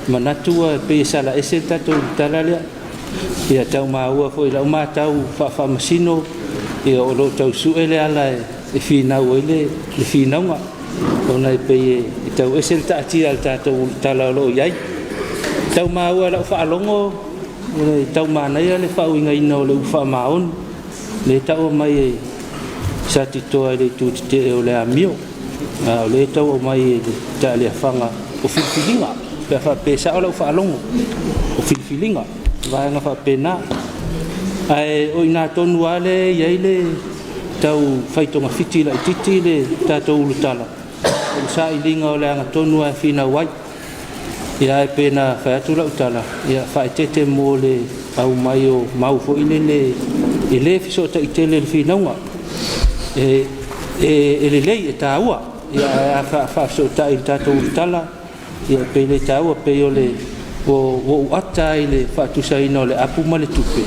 Manatu e pei e sala ese le tatou ulutala lea. Ia tau maua foi i lau matau faafaamasino, ia o lo o tau sue le ala e finau ai le finauga, ona e pei e tau ese le taatia a le tatou ulutala o lo o i ai. Tau maua i lau faalogo, e tau manaia le faauigaina o le upu faamaoni, le tau mai e Satitoa i le itu tetee o le amio, a o lea tau aumai e le Taaleafaga o filifiliga, pe a faapea e sao lau faalogo, o filifiliga, vaega faapena. Ae o i ina tonu lava lea e i ai le tau faitogafiti laitiiti le tatou ulutala, o le sailiga o le agatonu lava e finau ai. Ia ae pe na fai atu lau tala, ia faaeteete mo le aumai o mau foi lele e le fesootai tele i le finauga. E, e, e lelei, e taua, ia ae a faafesootai i le tatou ulutala, ia pei le taua, pei o le ua ou ata ai i le faatusaina o le apu ma le tupe,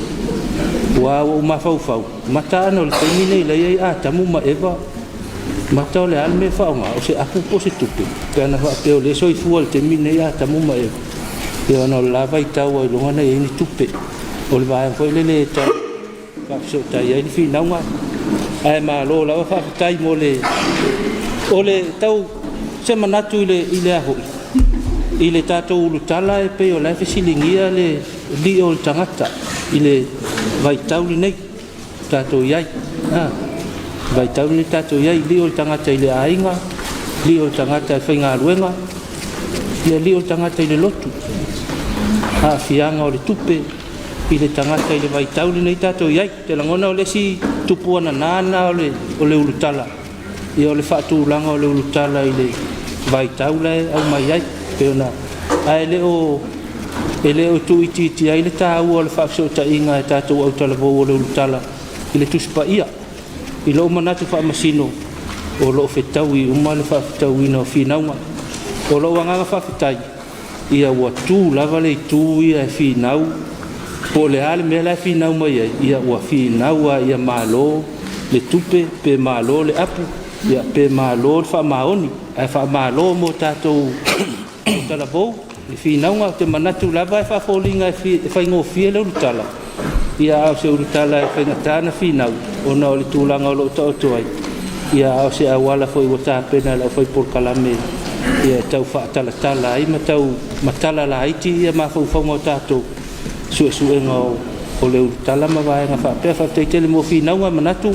ua ou mafaufau, mata ana o le taimi nei la i ai Atamu ma Eva, mata o le a le mea e faaaoga, o se apu po o se tupe, pe ana faapea o lea e soifua i le taimi nei Atamu ma Eva, ia ona o le la vaitau ai loga na i ai ni tupe. O le vaega foi lele e tau faafesootai ai le finauga, ae malo lava faafetai mo le o le tau se manatu i le a foi i le tatou ulutala e pei o la e fesiligia le li'o o le tagata i le vaitau lenei tatou i ai. Vaitau lenei tatou i ai, li'o o le tagata i le aiga, li'o o le tagata i faigaluega, ia li'o o le tagata i le lotu, aafiaga o le tupe i le tagata i le vaitau lenei tatou i ai. Te lagona o le isi tupu ananā lena o le ulutala, ia o le faatulaga o le ulutala i le vaitau la e aumai ai pei ona ae le o tuuitiitia ai le taua o le faafesootaiga e tatou autalavou o le ulutala i le Tusi Paia. I lou manatu faamasino, o loo fetaui uma le faafetauina o finauga. O lou agaga faafetai, ia ua tu lava le itu ia e finau po o le a le mea la e finau mai ai. Ia ua finau a ia malo le tupe, pe malo le apu, ia pe malo le faamaoni, ae faamalo mo tatou talavou le finauga. Ou te manatu lava e faafoliga e faigofie le ulutala, ia a o se ulutala e faigata na finau ona o le tulaga o loo taoto ai. Ia a o se auala foi ua tapena e le aufai polokalame ia e tau faatalatala ai ma tau matala laiti ia mafaufauga o tatou suesuega o le ulutala ma vaega faapea. Faafetai tele mo finauga. Manatu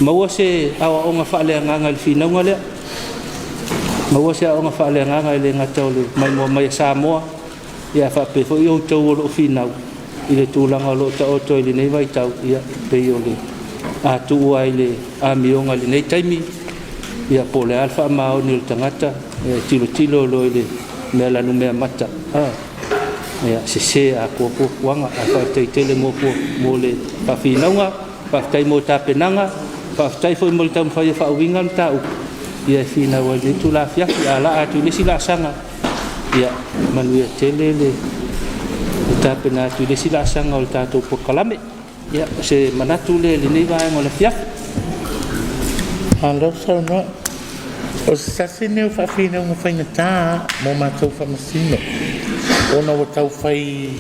maua se aoaoga faaleagaga i le finauga lea, maua se aoga faaleagaga e le gata o le maimoa mai a Samoa, ia faapea foi outou o loo finau i le tulaga o loo taoto i lenei vaitau. Ia pei o le a tuu ai le amioga i lenei taimi, ia po o le a le faamaoni o le tagata, e tilotilo loa i le mea lanumea mata ia sese atoa fuafuaga. Ae faafetai tele mo le faafinauga, faafetai mo tapenaga, faafetai foi mo le taumafai e faauiga le mataupu ia e finau ai lenei itula afiafi. A laa atu i le isi laasaga, ia manuia tele le tapena atu i le isi laasaga o le tatou polokalame. Ia o se manatu lea i lenei vaega o le afiafi. Malo saunoa. O se tasi lenei o faafinauga faigata mo matou faamasino, ona ua taufai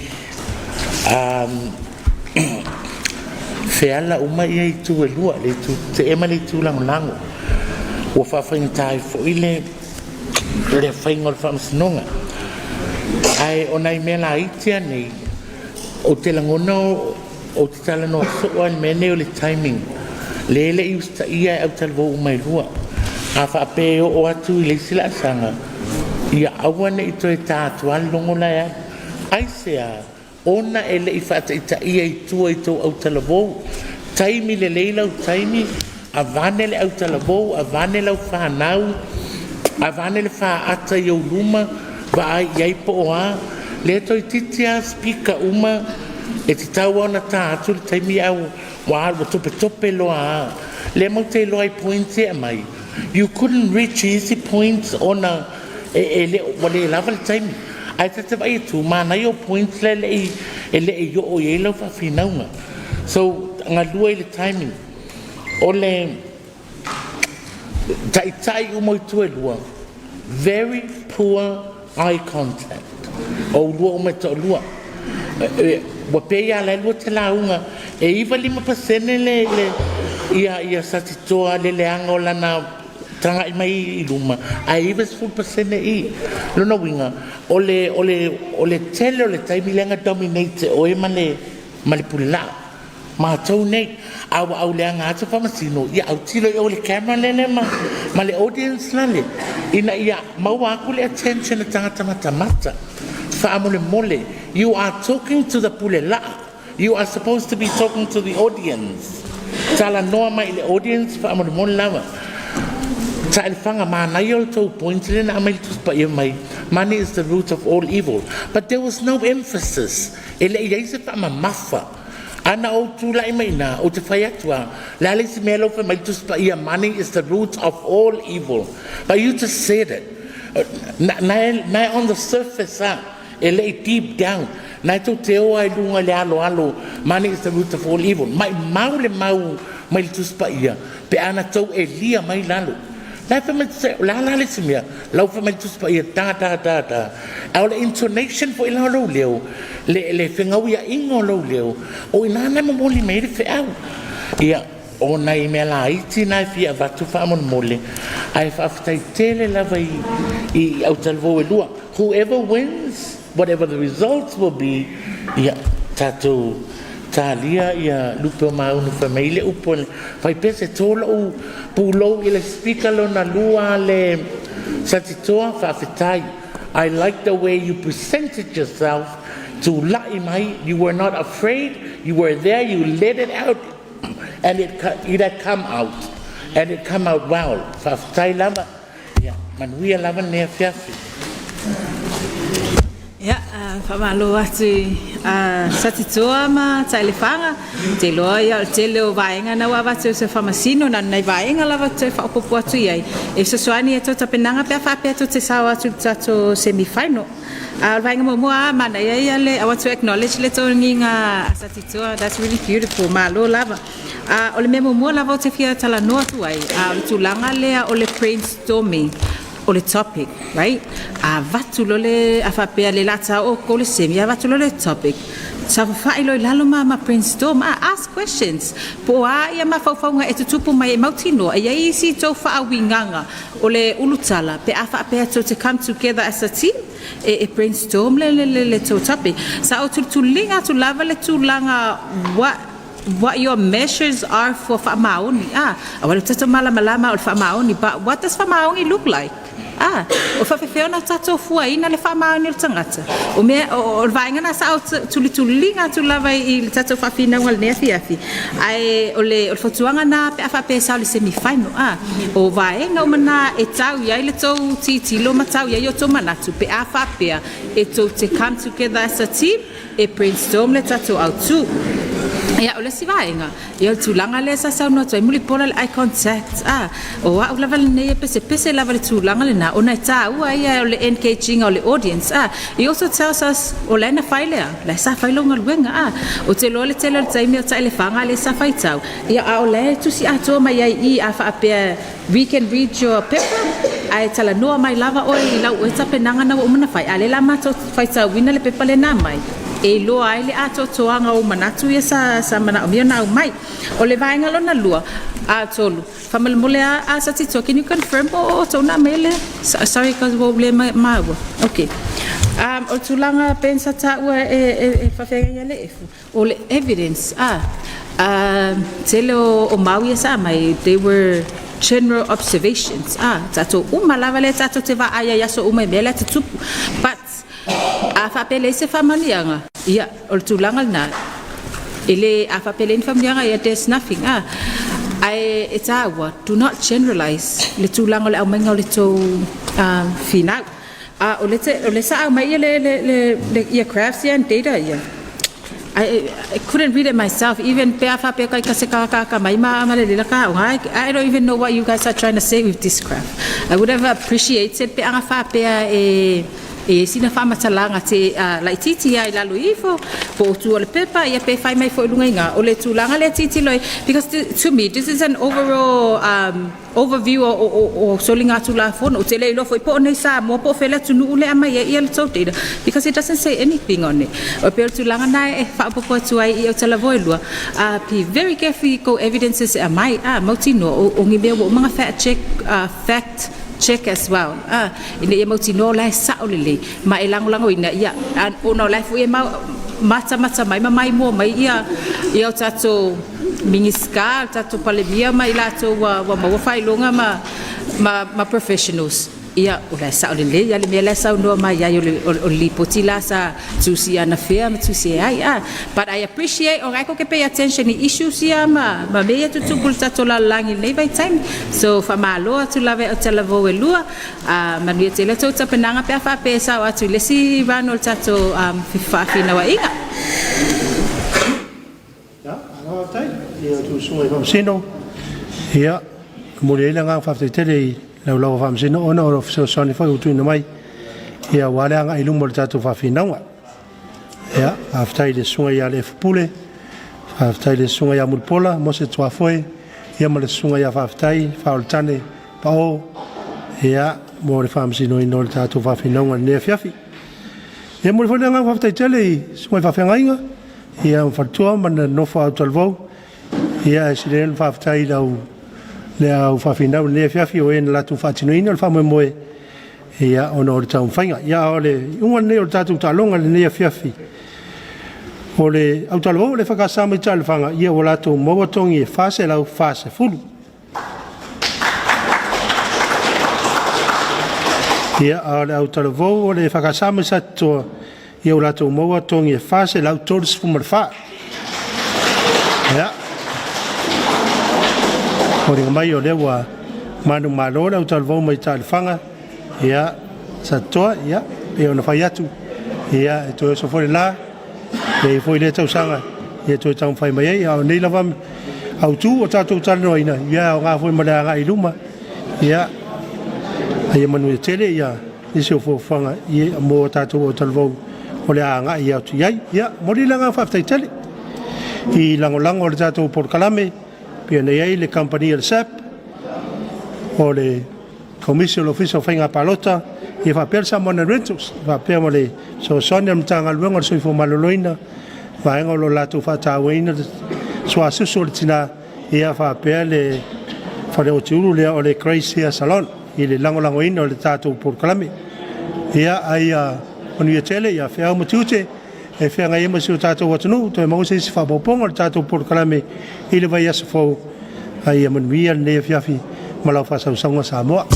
feala uma ia itu e lua, le itu tetee ma le itu lagolago. Ua faafaigata ai foi le faiga o le faamasinoga. Ae o nai mea laiti lava nei, ou te lagona ou te talanoa soo lava i le mea lenei o le timing. Le le i usitaia e autalavou uma e lua. A faapea e oo atu i le isi laasaga, ia aua ne i toe ta atua le logo la e alu. Aisea? Ona e le i faataitaia i tua i tou autalavou, taimi lelei lau taimi, avane le autalavou, avane lau fanau, avane le faata i ou luma, vaai i ai po o a. Lea toeitiiti lava speaker uma e tatau lava ona ta atu le taimi ae ua topetope loa lava. Lea matou te iloa i points ia e aumai, you couldn't reach easy points ona e le ua le lava le taimi. Ae ta te vaai atu, manaia o points lea e le i oo i ai lau faafinauga. So, galue i le timing. O le taitai uma o itu e lua, very poor eye contact. O ulua uma e toalua. Ua pei lava la e lua te lauga, e 95% le ia Satitoa le leaga o lana tagai mai i luma, ae 90% i. Lona uiga, o le tele o le taimi lea na dominate e oe ma le pulelaa. Matou nei, a ua auleaga atu faamasino, ia autilo i o i le camera lele ma le audience lale, ina ia maua atu le attention a tagata matamata. Faamolemole, you are talking to the pulelaa. You are supposed to be talking to the audience. Talanoa mai i le audience faamolemole lava. Taelefaga, manaia o le tou point lea na aumai le Tusi Paia mai, money is the root of all evil. But there was no emphasis. E le i ai se faamamafa. Ana ou tulai mai ina, ou te fai atu a, le a le isi mea lau fai mai le Tusi Paia, money is the root of all evil. But you just said it. Na on the surface a, e le i deep down. Na e tou te o ai lunga i le alo alo, money is the root of all evil. Mai mau le mau mai le Tusi Paia, pe ana tou e lia mai lalo. La fa mai se la la le simia, lau fa mai Tusi Paia da da da da. A o le intonation foi la lou leo, le fengau ia ingo lou leo, o ina na momoli mai le feau. Ia, o nai mea laiti na e fia avatu faamolemole, ae faafetai tele lava i autalavou e lua. Whoever wins, whatever the results will be, Ia, tatou talia ia lupe o maunu fai mai le upu fai pea se tō lou pulou i le speaker lona lua le Satitoa faafetai. I like the way you presented yourself to la'i mai. You were not afraid. You were there. You let it out. And it had come out. And it come out well. Faafetai lava. Ia, manuia lava le afiafi. Ia, faamalo atu Satitoa ma Taelefaga. Te iloa ia o le tele o vaega na ua avatu e se faamasino na nai vaega lava toe faaopoopo atu i ai. E fesoasoani e tou tapenaga pe a faapea tou te sao atu i le tatou semi final. A o le vaega muamua a manaia ia le I want to acknowledge le toniga a Satitoa. That's really beautiful. Malo lava. O le mea muamua lava ou te fia talanoa atu ai, o le tulaga lea o le brainstorming o le topic, right? Avatu loa le a faapea le lata o ko le semi, avatu loa le topic. Saofafai loa i lalo ma brainstorm, ask questions. Po o a ia mafaufauga e tutupu mai e mautinoa, e iai isi tou faauigaga o le ulutala pe a faapea tou te come together as a team e brainstorm le tou topic. Sa ou tulituliga atu lava le tulaga what your measures are for faamaoni. Aua le tatou malamalama o le faamaoni, but what does faamaoni look like? O faafefea ona tatou fuaina le faamaoni o le tagata? O mea o le vaega na sa ou tulituliga atu lava i le tatou faafinauga i lenei afiafi. Ae o le fautuaga na pe a faapea e sao i le semi final. O vaega uma na e tau i ai le tou tilotilo ma tau i ai o tou manatu pe a faapea e tou te come together as a team e brainstorm le tatou autu. Ia, o le isi vaega, ia o le tulaga lea sa saunoa atu ai Mulipola le eye contact. O au lava lenei e pesepese lava le tulaga lena, ona e taua ia o le engaging o le audience. It also tells us o la e na fai lea, la e sa fai lau galuega. O te loa le tele o le taimi o Taelefaga le sa faitau. Ia, a o la e tusi atoa mai ai i a faapea we can read your paper ae talanoa mai lava oe i lau oe tapenaga na ua uma na fai. A le la matou faitauina le pepa lena mai, e iloa ai le atoatoaga o manatu ia sa manaomia na au mai. O le vaega lona lua, a tolu, faamolemole a Satitoa, can you confirm po o tou na mai le? Sorry, cause ua ou le maua. Okay. O le tulaga pe sa taua e faafeagai le efu, o le evidence, tele o mau ia sa mai, they were general observations. Tatou uma lava le tatou te vaai ai aso uma i mea lea tutupu. But, a faapea leai se faamaoniaga, ia, o le tulaga lena, e le, a faapea leai ni faamaoniaga, ia, there's nothing. Ae e taua, do not generalize le tulaga o le aumaiga o le tou finau. O le sa aumai ia le ia graphs ia and data ia. I couldn't read it myself, even pe a faapea kai ka se ka mai ma le lela ka I don't even know what you guys are trying to say with this graph. I would have appreciated pe anga faapea e sina faamatalaga te laitiiti ai lalo ifo po o tu o le pepa ia pe fai mai foi lunga inga o le tulaga le titilo ai because to me this is an overall overview o soliga tulafono o te le iloa foi po o nei Samoa po o fea le atunuu le aumai ai ia le tou data because it doesn't say anything on it. O pe o le tulaga na e faaopoopo atu ai i o talavoe lua, be very careful i kou evidences e aumai mautinoa o ni mea ua uma ona fact check as well ina ia mautinoa o la e sao lelei ma e lagolagoina ia ona o la e foi e mau matamata mai ma maimoa mai ia o tatou Minisita, o tatou Palemia ma i latou ua maua faailoga ma professionals. Ia, o la e sao lelei a le mea la e saunoa mai ai o le lipoti la sa tusi ana fea ma tusi e ai. But I appreciate o gai ko ke pay attention i issues ia ma mea ia tutupu le tatou lalolagi i lenei vaitaimi. So faamalo atu lava e o talavou e lua, manuia tele tou tapenaga pe a faapea e sao atu i le isi round o le tatou faafinauaiga. Ia, faafetai. Ia tu susuga i Faamasino. Ia, momoli ai le agaga faafetai tele i lau Faamasino ona o le fesoasoani foi ua tuuina mai. Ia, ua le agai i luma o le tatou faafinauga. Ia, faafetai i le susuga ia Le Pule, faafetai i le susuga ia Mulipola, Mose Tuafoe, ia ma le susuga ia Faafetai, Faaoletane Pao, ia, mo le faamasinoina o le tatou faafinauga i lenei afiafi. Ia, momoli foi le agaga faafetai tele i susuga i faafeagaiga, ia ma faletua ma le nofo a talavou. Ia, e sili ai ona faafetai i lau le au faafinau i lenei afiafi o e na latou faatinoina le faamoemoe ia ona o le taumafaiga. Ia, o le iuga lenei o le tatou taaloga i lenei afiafi. O le autalavou o le EFKS mai Taelefaga, ia ua latou maua togi e 440. Ia, a o le autalavou o le EFKS mai Satitoa, ia ua latou maua togi e 434. Ia, foliga mai o lea ua manumalo le autalavou mai Taelefaga, ia, Satitoa, ia, pei ona fai atu, ia, e toe oso foi le la, e i ai foi lea tausaga e toe taumafai mai ai. A o nei lava autu ua tatou talanoaina, ia e aoga foi mo le agai i luma, ia, a ia manuia tele nisi o fuafuaga mo tatou autalavou o le a agai atu i ai. Ia, momoli le agaga faafetai tele i lagolago a le tatou polokalame pei ona i ai le kamupani a le SABB, o le Komisi o le Ofisa o Faiga Palota, ia faapea le Samoa Rentals, faapea ma le fesoasoani a le Matagaluega o le Soifua Maloloina, vaega o lo o latou faatauaina le suasusu o le tina, ia faapea le fale otiulu lea o le Grace Hair Salon i le lagolagoina o le tatou polokalame. Ia, a ia manuia tele feau ma tiute e feagai ai ma si o tatou atunuu, toe maua se isi faaopoopoga o le tatou polokalame i le vaiaso fou, a ia manuia lenei afiafi ma lau faasausauga Samoa.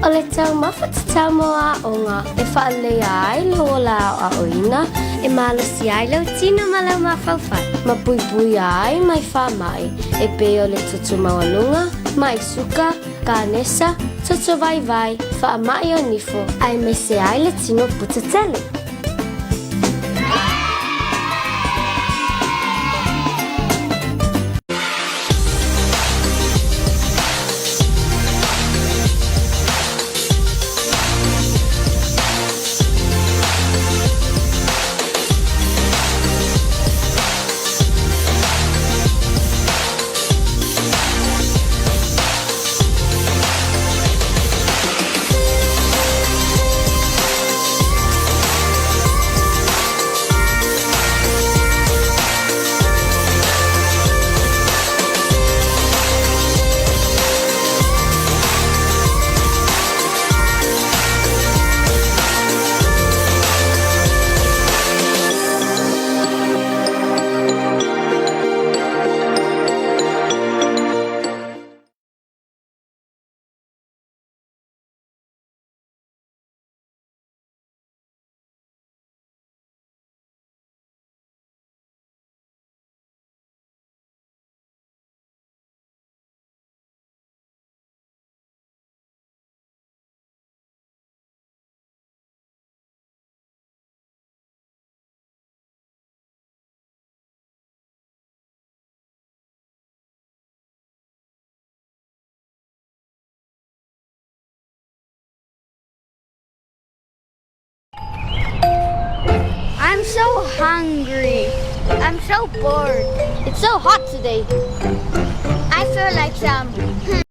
O le taumafa tatau mo aoga e faaleleia ai lou ola aoaoina, e malosi ai lou tino ma lou mafaufau, ma puipuia ai mai faamai e pei o le toto maualuga, mai suka, kanesa, toto vaivai, faamai o nifo, aemaise ai le tino puta tele. hungry. I'm so bored. It's so hot today. I feel like some.